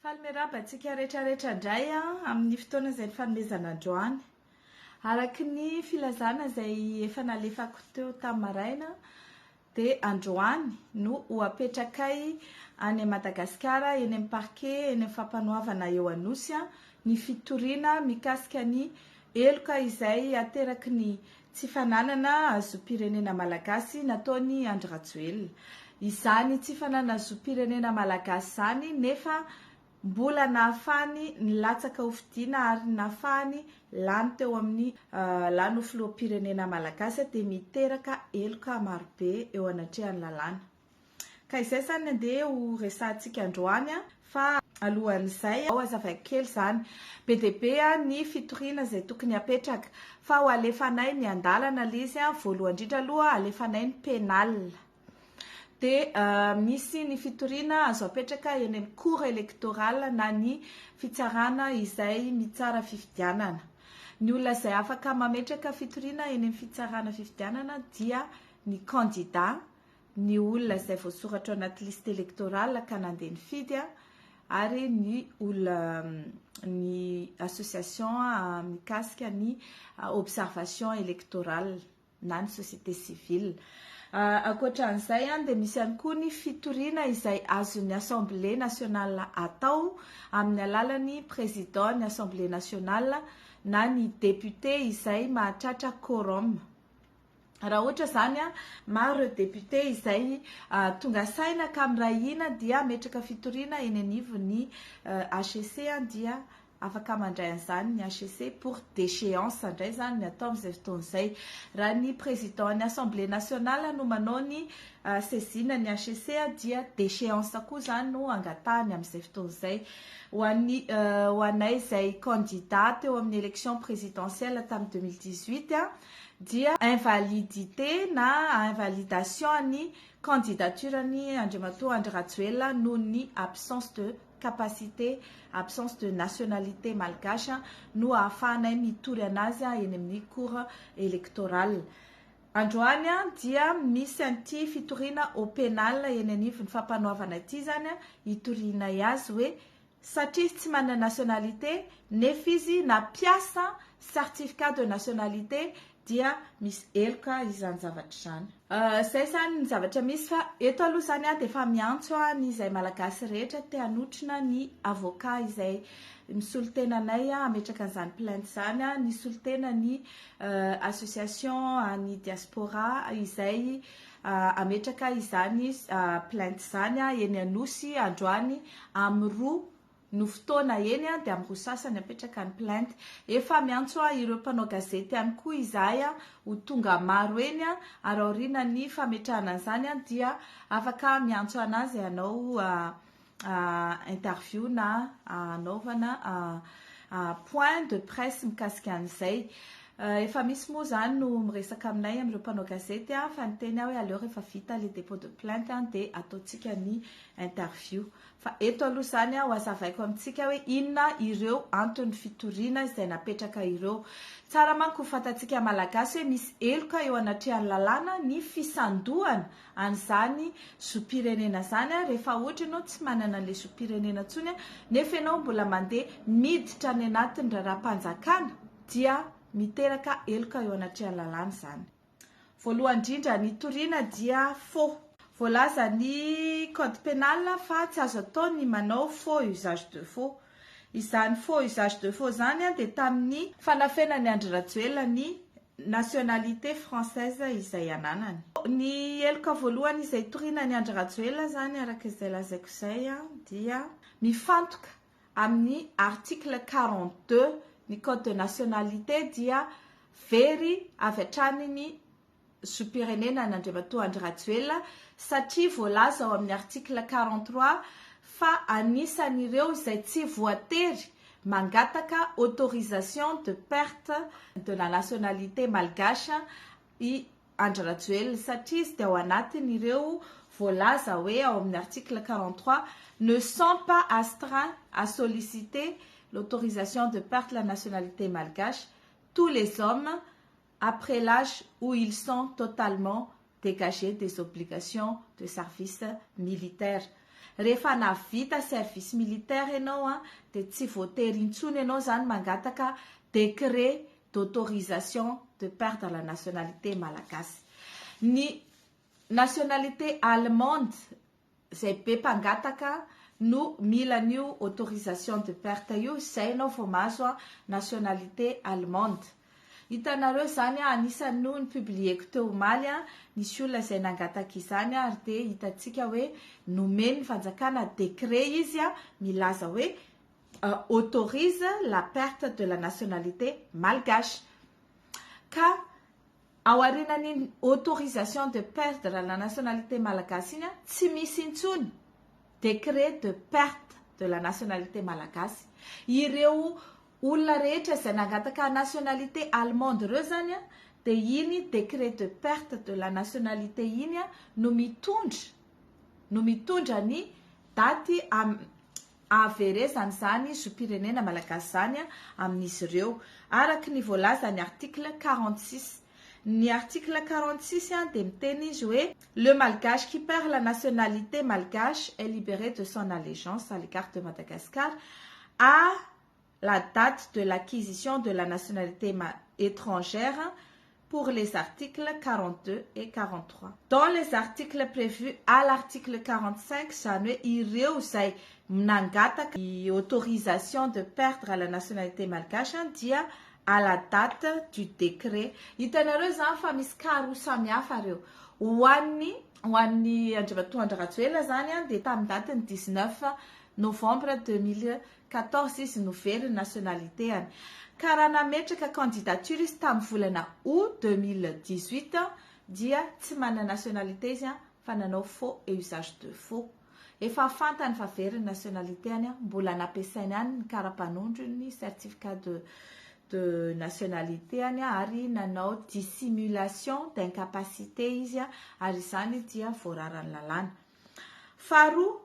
Faly miarahaba antsika rehetra rehetra indray amin'ny fotoana izay nifanomezana androany. Araka ny filazana izay efa nalefako teo tamin'ny maraina dia androany no ho apetrakay any Madagasikara eny amin'ny parquet eny amin'ny fampanoavana eo Anosy ny fitoriana mikasika ny heloka izay ateraky ny tsy fananana zom-pirenena malagasy nataon'i Andry Rajoelina. Izany tsy fananana zom-pirenena malagasy izany nefa mbola nahafahany nilatsaka ho fidiana ary nahafahany lany teo amin'ny lany ho filoham-pirenena malagasy dia miteraka heloka marobe eo anatrehan'ny lalàna. Ka izay izany ny andeha ho resahantsika androany fa alohan'izay ao hazavaiko kely izany. Be dia be ny fitoriana izay tokony hapetraka fa ho alefanay miandalana ilay izy, voalohany indrindra aloha alefanay ny pénal. Dia misy ny fitoriana azo apetraka eny amin'ny cour électorale na ny fitsarana izay mitsara fifidianana. Ny olona izay afaka mametraka fitoriana eny amin'ny fitsarana fifidianana dia ny candidat, ny olona izay voasoratra ao anaty liste électorale ka nandeha nifidy ary ny olona ny association mikasika ny observation électorale. na ny société civile. Ankoatra an'izay dia misy ihany koa ny fitoriana izay azon'ny Assemblée nationale atao amin'ny alalan'ny président ny Assemblée nationale na ny député izay mahatratra quorum. Raha ohatra izany maro ireo député izay tonga saina ka miray hina dia hametraka fitoriana eny anivon'ny HCC dia Afaka mandray an'izany ny HCC pour déchéance indray izany ny atao amin'izay fotoana izay. Raha ny président ny assemblée nationale no manao ny saisine ny HCC dia déchéance koa izany no angatahany amin'izay fotoana izay. Ho an'ny ho anay izay candidat teo amin'ny élection présidentielle tamin'ny 2018 dia invalidité na invalidation ny candidature-n'i Andriamatoa Andry Rajoelina noho ny absence de capacité, absence de nationalité malgache no ahafahanay mitory anazy eny amin'ny cour électorale. Androany dia misy an'ity fitoriana au pénal eny anivon'ny fampanoavana ity izany hitorianay azy hoe satria izy tsy manana nationalité nefa izy nampiasa certificat de nationalité dia misy heloka izany zavatra izany. Izay izany ny zavatra misy fa eto aloha izany aho dia efa miantso ny izay Malagasy rehetra te hanotrona ny avocat izay misolo tena anay hametraka an'izany plainte izany, nisolo tena ny association any diaspora izay hametraka izany plainte izany eny Anosy androany amin'ny roa no fotoana eny dia amin'ny roa sasany apetraka ny plainte. Efa miantso ireo mpanao gazety ihany koa izahay ho tonga maro eny ary aorianan'ny fametrahana an'izany dia afaka miantso anazy hanao interview na hanaovana point de presse mikasika an'izay. Efa misy moa izany no miresaka aminay amin'ireo mpanao gazety fa niteny aho hoe aleo rehefa vita ilay dépôt de plainte dia ataontsika ny interview. Fa eto aloha izany ho hazavaiko amintsika hoe inona ireo anton'ny fitoriana izay napetraka ireo. Tsara manko ho fantatsika Malagasy hoe misy heloka eo anatrehan'ny lalàna ny fisandohana an'izany zom-pirenena izany rehefa ohatra ianao tsy manana an'ilay zom-pirenena intsony nefa ianao mbola mandeha miditra any anatin'ny raharaham-panjakana dia miteraka heloka eo anatrehan'ny lalàna izany. Voalohany indrindra, ny toriana dia faux. Voalazan'ny code pénal fa tsy azo atao ny manao faux usage de faux. Izany faux usage de faux izany dia tamin'ny fanafenan'i Andry Rajoelina ny nationalité française izay ananany. Ny heloka voalohany izay toriana an'i Andry Rajoelina izany araka izay lazaiko izay dia mifantoka amin'ny article 42 ny code de nationalité dia very avy hatrany ny zom-pirenena an'Andriamatoa Andry Rajoelina satria voalaza ao amin'ny article 43 fa anisan'ireo izay tsy voatery mangataka autorisation de perte de la nationalité malgache i Andry Rajoelina satria izy dia ao anatin'ireo voalaza hoe ao amin'ny article 43 ne sont pas astreints à solliciter l'autorisation de perte la nationalité malgache tous les hommes après l'âge où ils sont totalement dégagés des obligations de service militaire. Rehefa navita service militaire ianao a, dia tsy voatery intsony ianao zany mangataka décret d'autorisation de perdre la nationalité malagasy. Ny nationalité allemande izay be mpangataka no mila an'io autorisation de perte io, izay ianao vao mahazo nationalité allemande. Hitanareo izany, anisan'ny no ni-publier-ko teo omaly, nisy olona izay nangataka izany ary dia hitantsika hoe nomen'ny fanjakana décret izy milaza hoe autorise la perte de la nationalité malgache. Ka ao aorianan'iny autorisation de perdre la nationalité malagasy iny, tsy misy intsony décret de perte de la nationalité malagasy. Ireo olona rehetra izay nangataka nationalité allemande ireo zany dia iny décret de perte de la nationalité iny no mitondra ny daty averezany zany zom-pirenena malagasy zany amin'izy ireo, araky ny voalaza ny article 46. Ny article 46 dia miteny izy hoe: "Le Malgache qui perd la nationalité malgache est libéré de son allégeance à l'égard de Madagascar à la date de l'acquisition de la nationalité étrangère pour les articles 42 et 43. Dans les articles prévus à l'article 45", zany hoe ireo izay nangataka autorisation de perdre la nationalité malgache dia à la date du décret. Hitanareo zany fa misy cas roa samihafa reo. Ho an'ny Andriamatoa Andry Rajoelina zany dia tamin'ny daty ny 19 novembre 2014 izy no very nationalité any. Ka raha nametraka candidature izy tamin'ny volana août 2018 dia tsy manana nationalité izy fa nanao faux et usage de faux. Efa fantany fa very ny nationalité any, mbola nampiasainy any ny kara-panondro, ny certificat de nationalité any, ary nanao dissimulation d'incapacité izy ary izany dia voararan'ny lalàna. Faharoa,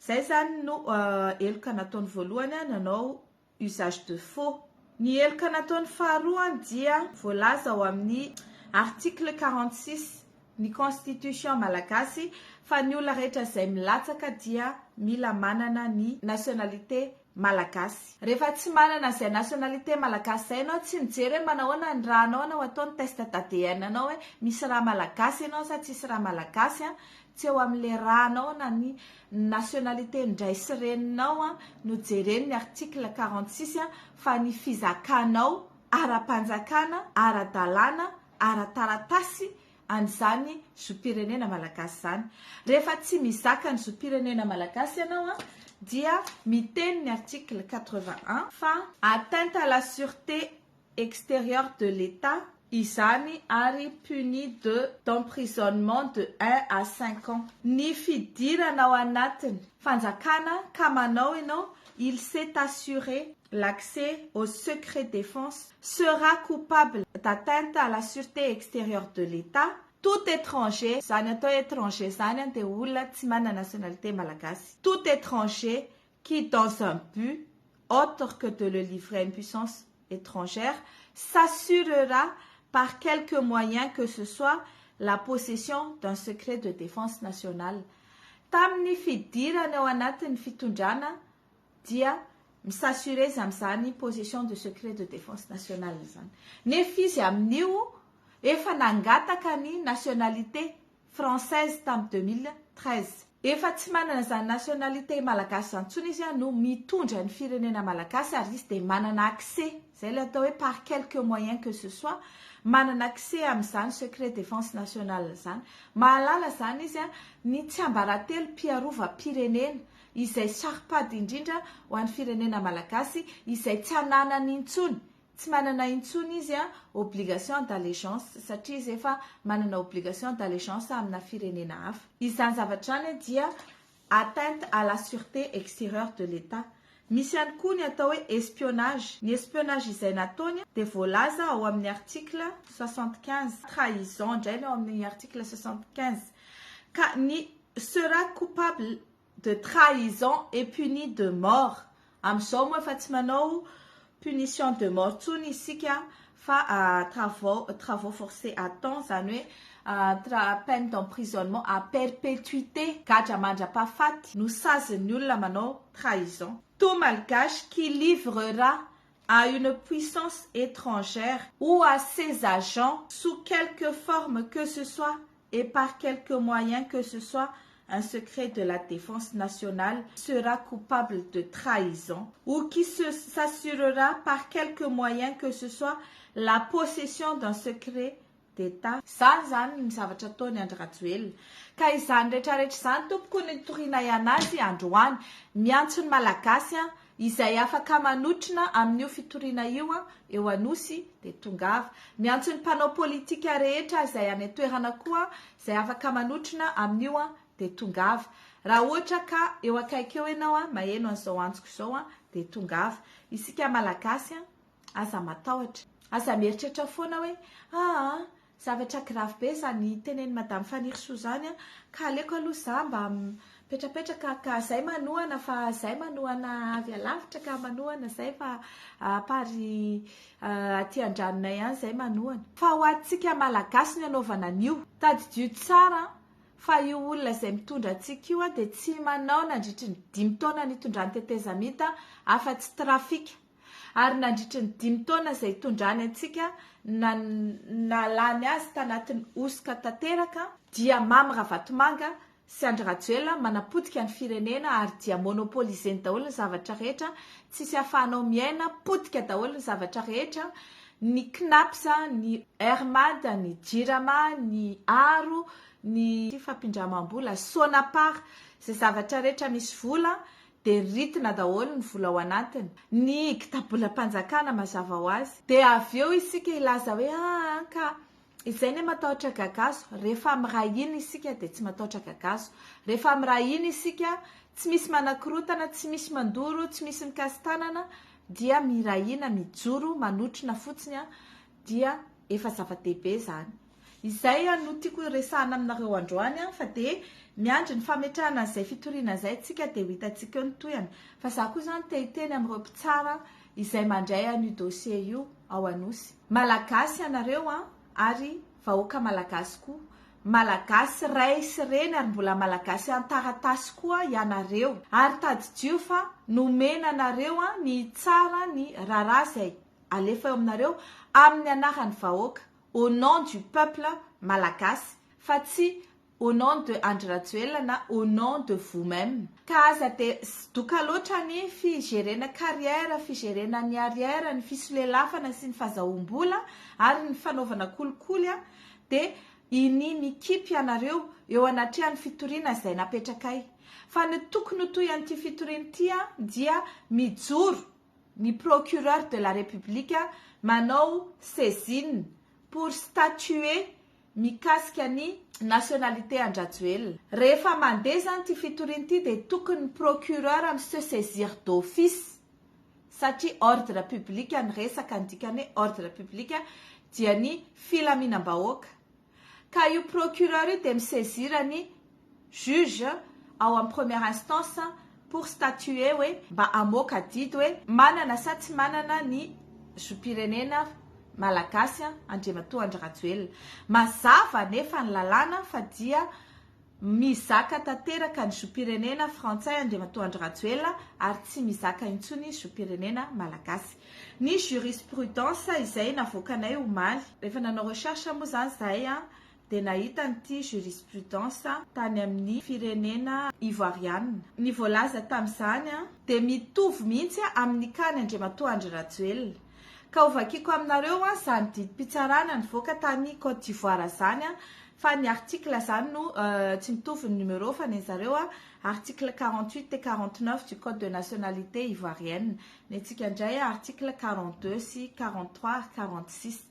zay zany no heloka nataony voalohany, nanao usage de faux. Ny heloka nataony faharoa dia voalaza ao amin'ny article 46 ny constitution malagasy fa ny olona rehetra izay milatsaka dia mila manana ny nationalité malagasy. Rehefa tsy manana izay nationalité malagasy zay ianao, tsy mijery hoe manahoana ny rà-nao anao atao ny test d'ADN anao hoe misy rà malagasy ianao sa tsisy rà malagasy, tsy eo amin'le rà-nao na ny nationalité ndray sy reninao no jereny ny article 46 fa ny fizakanao ara-panjakana, ara-dalàna, ara-taratasy an'izany zom-pirenena malagasy zany. Rehefa tsy mizaka ny zom-pirenena malagasy ianao dia miteny ny article 81 fa atteinte à la sûreté extérieure de l'État izany ary puni de d'emprisonnement de 1 à 5 ans. Ny fidirana ao anatiny fanjakana ka manao ianao il s'est assuré l'accès au secret défense sera coupable d'atteinte à la sûreté extérieure de l'État. Tout étranger, zany atao étranger zany dia olona tsy manana nationalité malagasy, tout étranger qui, dans un but autre que de le livrer à une puissance étrangère, s'assurera par quelque moyen que ce soit la possession d'un secret de défense nationale. Tamin'ny fidirana ao anatin'ny fitondrana dia mi-s'assurer izy amin'izany possession de secret de défense nationale zany, nefa izy amin'io efa nangataka ny nationalité française tamin'ny 2013. Efa tsy manana zany nationalité malagasy zany ntsony izy no mitondra ny firenena malagasy, ary izy de manana accès, zay le atao hoe par quelque moyen que ce soit, manana accès amin'izany secret défense nationale zany. Mahalala zany izy ny tsy ambaratelo mpiarova-pirenena izay saro-pady indrindra ho an'ny firenena malagasy, izay tsy ananany intsony. Tsy manana intsony izy obligation d'allégeance satria izy efa manana obligation d'allégeance amina firenena hafa. Izany zavatra zany dia atteinte à la sûreté extérieure de l'État. Misy ihany koa ny atao hoe espionnage. Ny espionnage izay nataony dia voalaza ao amin'ny article 75. Trahison indray ny ao amin'ny article 75 ka ny sera coupable de trahison et puni de mort. Amin'izao moa efa tsy manao punition de mort ntsony isika fa travaux forcés à temps, zany hoe Peine d'emprisonnement à perpétuité, gadra mandra-pahafaty no sazin'ny olona manao trahison. Tout Malgache qui livrera à une puissance étrangère ou à ses agents sous quelque forme que ce soit et par quelque moyen que ce soit un secret de la défense nationale sera coupable de trahison ou qui s'assurera par quelque moyen que ce soit la possession d'un secret d'Etat. Izany izany ny zavatra ataon'i Andry Rajoelina. Ka izany rehetra rehetra izany tompoko no nitorianay anazy androany. Miantso ny Malagasy izay afaka manotrona amin'io fitoriana io eo Anosy dia tongava. Miantso ny mpanao politika rehetra izay any an-toerana koa izay afaka manotrona amin'io dia tongava. Raha ohatra ka eo akaiky eo ianao maheno an'izao antsoko izao dia tongava. Isika Malagasy aza matahotra. Aza mieritreritra foana hoe aa zavatra grave be izany tenenin'i Madame Fanirisoa izany an, ka aleoko aloha za mba mipetrapetraka ka zay manohana fa zay manohana avy alavitra ka manohana zay fa Paris aty andranonay any zay manohana. Fa ho antsika Malagasy ny anaovana an'io. Tadidio tsara fa io olona izay mitondra antsika io dia tsy manao nandritry ny dimy taona nitondrany tetezamita afa-tsy trafika. Ary nandritry ny dimy taona izay itondrany antsika na nahalany azy tanatin'ny hosoka tanteraka, dia Mamy Ravatomanga sy Andry Rajoelina manapotika ny firenena ary dia monopoliser-ny daholo ny zavatra rehetra, tsisy ahafahanao miaina, potika daholo ny zavatra rehetra, ny Cnaps, ny Air Mad, ny Jirama, ny Aro, ny fampindramam-bola, Sonapar, izay zavatra rehetra misy vola dia ritina daholo ny vola ao anatiny, ny kitabolam-panjakana mazava ho azy. Dia avy eo isika hilaza hoe aa ka izay ny matahotra gagazo, rehefa miray hina isika dia tsy matahotra gagazo. Rehefa miray hina isika, tsy misy manakorotana, tsy misy mandoro, tsy misy mikasi-tanana, dia miray hina, mijoro, manotrona fotsiny dia efa zava-dehibe izany. Izay no tiako resahana aminareo androany fa dia miandry ny fametrahana an'izay fitoriana izay tsika dia ho hitantsika eo ny tohiny. Fa za koa izany te hiteny amin'ireo mpitsara izay mandray an'io dossier io ao Anosy. Malagasy ianareo an, ary vahoaka malagasy koa. Malagasy ray sy reny ary mbola malagasy an-taratasy koa ianareo. Ary tadidio fa nomena anareo ny hitsara ny raharaha izay alefa eo aminareo amin'ny anaran'ny vahoaka. Au nom du peuple malagasy fa tsy au nom de Andry Rajoelina na au nom de vous même. Ka aza dia doka loatra ny fi-gerena carrière, fi-gerena ny arrière, ny fisolelafana sy ny fazahoam-bola ary ny fanaovana kolikoly dia ini mikipy ianareo eo anatrehan'ny fitoriana izay napetrakay. Fa ny tokony ho tohian'ity fitoriana ity dia mijoro ny procureur de la République manao saisine pour statuer mikasika ny nationalité an-dRajoelina. Rehefa mandeha izany ity fitoriana ity dia tokony ny procureur mi se saisir d'office satria ordre public ny resaka, ny dikan'ny hoe ordre public dia ny filaminam-bahoaka. Ka io procureur io dia mi-saisir ny juge ao amin'ny première instance pour statuer hoe mba hamoaka didy hoe manana sa tsy manana ny zom-pirenena malagasy Andriamatoa Andry Rajoelina. Mazava anefa ny lalàna fa dia mizaka tanteraka ny zom-pirenena frantsay Andriamatoa Andry Rajoelina ary tsy mizaka intsony zom-pirenena malagasy. Ny jurisprudence izay navoakanay omaly, rehefa nanao recherche moa izany izahay dia nahita an'ity jurisprudence tany amin'ny firenena ivoarianina. Ny voalaza tamin'izany dia mitovy mihitsy amin'ny cas-n'i Andriamatoa Andry Rajoelina. Ka hovakiko aminareo izany didim-pitsarana nivoaka tany Côte d'Ivoire izany fa ny article izany no tsy mitovy ny numéro fa ny an'zareo article 48 et 49 du code de nationalité ivoirienne, ny antsika indray article 42 sy 43 ary 46.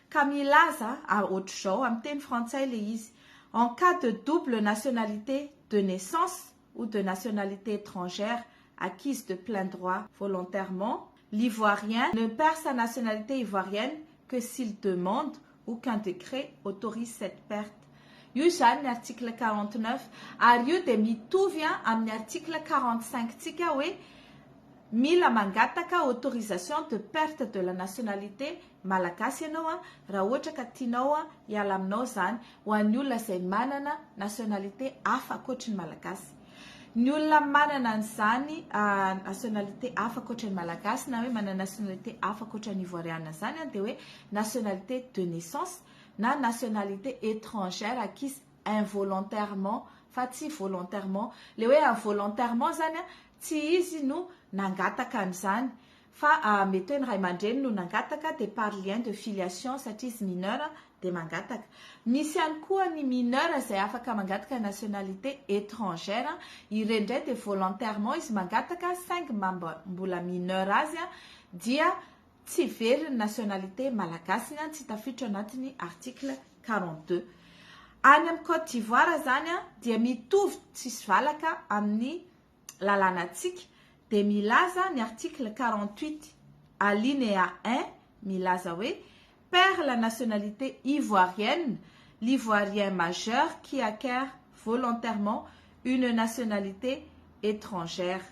Ka milaza ohatr'izao amin'ny teny frantsay ilay izy, en cas de double nationalité de naissance ou de nationalité étrangère acquise de plein droit volontairement, l'ivoirien ne perd sa nationalité ivoirienne que s'il demande ou qu'un décret autorise cette perte. Io izany ny article 49 ary io dia mitovy amin'ny article 45 tsika hoe. Mila mangataka autorisation de perte de la nationalité malagasy ianao an, raha ohatra ka tianao hiala aminao izany, ho an'ny olona izay manana nationalité hafa ankoatry ny malagasy. Ny olona manana an'izany nationalité hafa ankoatra ny malagasy na hoe manana nationalité hafa ankoatra ny ivoiriana izany an, dia hoe nationalité de naissance na nationalité étrangère acquise involontairement fa tsy volontairement. Ilay hoe involontairement izany an, tsy izy no nangataka an'izany fa mety hoe ny ray aman-dreny no nangataka dia par lien de filiation satria izy mineur dia mangataka. Misy ihany koa ny mineur izay afaka mangataka nationalité étrangère, ireny indray dia volontairement izy mangataka saingy mbola mineur azy dia tsy very ny nationalité malagasy-ny tsy tafiditra anatin'ny article 42. Any amin'ny Côte d'Ivoire izany dia mitovy tsisy valaka amin'ny lalànantsika dia milaza ny article 48 alinéa 1 milaza hoe perd la nationalité ivoirienne l'ivoirien majeur qui acquiert volontairement une nationalité étrangère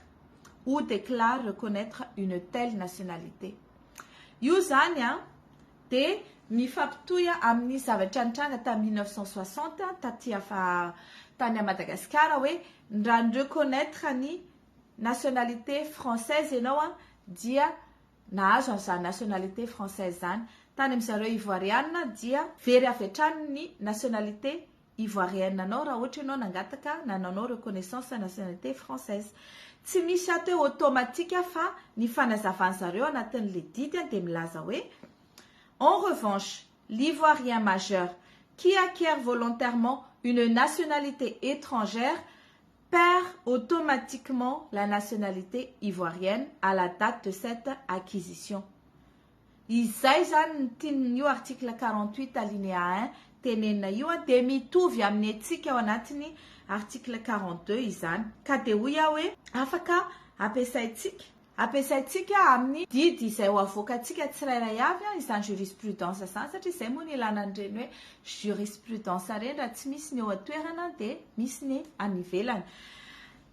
ou déclare reconnaître une telle nationalité. Io izany an dia mifampitohy amin'ny zavatra nitranga tamin'ny 1960 taty afa tany Madagasikara hoe raha ni-reconnaître ny nationalité française ianao an dia nahazo an'izany nationalité française izany. Tany amin-dry zareo ivoiriana dia very avy hatrany ny nationalité ivoirienne anao raha ohatra ianao nangataka na nanao reconnaissance nationalité française. Tsy misy ato hoe automatique fa ny fanazavan-zareo anatin'ilay didy dia milaza hoe en revanche, l'ivoirien majeur qui acquiert volontairement une nationalité étrangère perd automatiquement la nationalité ivoirienne à la date de cette acquisition. Izay izany ny tian'io article 48 alinéa 1 tenenina io dia mitovy amin'ny antsika ao anatin'ny article 42 izany. Ka dia hoy aho hoe afaka ampiasaintsika ampiasaintsika amin'ny didy izay ho avoakantsika tsirairay avy izany jurisprudence izany satria izay moa no ilana an'ireny hoe jurisprudence ireny raha tsy misy ny eo an-toerana dia misy ny any ivelany.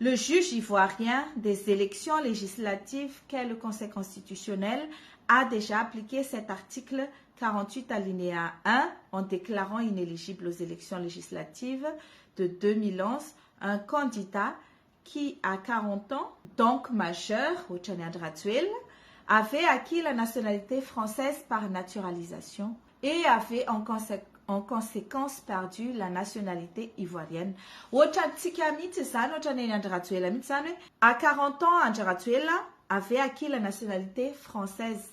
Le juge ivoirien des élections législatives qu'est le Conseil constitutionnel a déjà appliqué cet article 48 alinéa 1 en déclarant inéligible aux élections législatives de 2011 un candidat qui, à 40 ans, donc majeur, ohatran'i Andry Rajoelina, avait acquis la nationalité française par naturalisation et avait en en conséquence perdu la nationalité ivoirienne. Ohatrantsika mihitsy izany, ohatran'ny Andry Rajoelina mihitsy izany hoe à 40 ans Andry Rajoelina avait acquis la nationalité française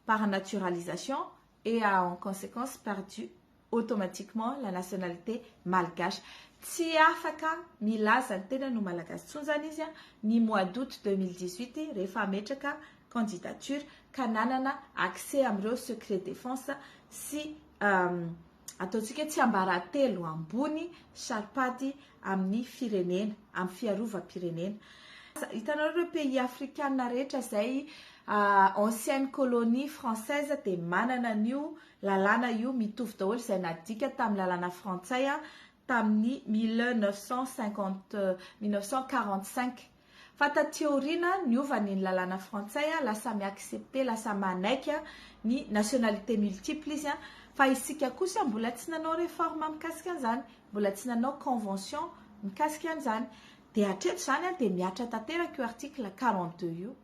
par naturalisation et a en conséquence perdu automatiquement la nationalité malgache. Tsy afaka milaza ny tena no malagasy intsony izany izy ny mois d'août 2018 rehefa ametraka candidature ka nanana accès amin'ireo secret défense sy ataontsika hoe tsiambaratelo ambony saro-pady amin'ny firenena, amin'ny fiarovam-pirenena. Hitanareo ireo pays afrikana rehetra izay ancienne colonie française dia manana an'io lalàna io mitovy daholo izay nadika tamin'ny lalàna frantsay tamin'ny 1950, 1945. Fa taty aoriana niova ny lalàna frantsay, lasa mi-accepter, lasa manaiky ny nationalité multiple izy, fa isika kosa mbola tsy nanao réforme mikasika an'izany, mbola tsy nanao convention mikasika an'izany. Dia hatreto izany dia mihatra tanteraka io article 42 io.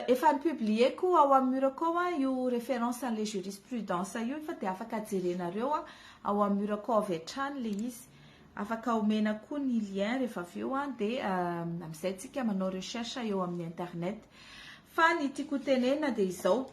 Efa ni-publier-ko ao amin'ny mur-ko ao io référence an'ilay jurisprudence io fa dia afaka jerenareo ao amin'ny mur-ko avy hatrany ilay izy. Afaka omena koa ny lien rehefa avy eo dia amin'izay tsika manao recherche eo amin'ny internet. Fa ny tiako tenenina dia izao,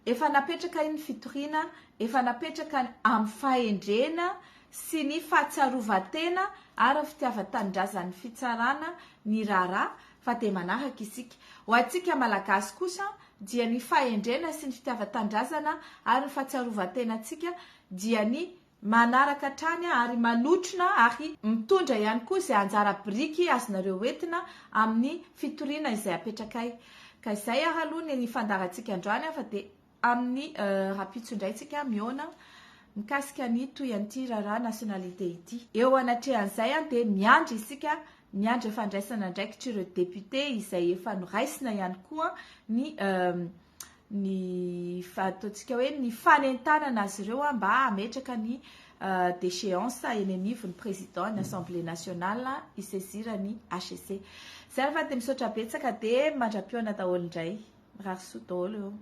efa napetraka iny fitoriana, efa napetraka amin'ny fahendrena sy ny fahatsiarovan-tena ary ny fitiavan-tanindrazan'ny fitsarana ny raharaha fa dia manaraka isika. Ho antsika Malagasy kosa dia ny fahendrena sy ny fitiavan-tanindrazana ary ny fahatsiarovan-tenantsika dia ny manaraka hatrany ary manotrona ary mitondra ihany koa izay anjara biriky azonareo entina amin'ny fitoriana izay apetrakay. Ka izay ary aloha ny fandaharantsika androany fa dia amin'ny rahampitso indray tsika mihaona. mikasika ny tohin'ity raharaha nationalité ity. Eo anatrehan'izay dia miandry isika, miandry fandraisana andraikitra ireo député izay efa noraisina ihany koa ny ataontsika hoe ny fanentanana azy ireo mba hametraka ny déchéance eny anivon'ny président ny Assemblée nationale hisaisir-ny HCC. Zay fa dia misaotra betsaka, dia mandra-pihaona daholo indray, mirary soa daholo eo.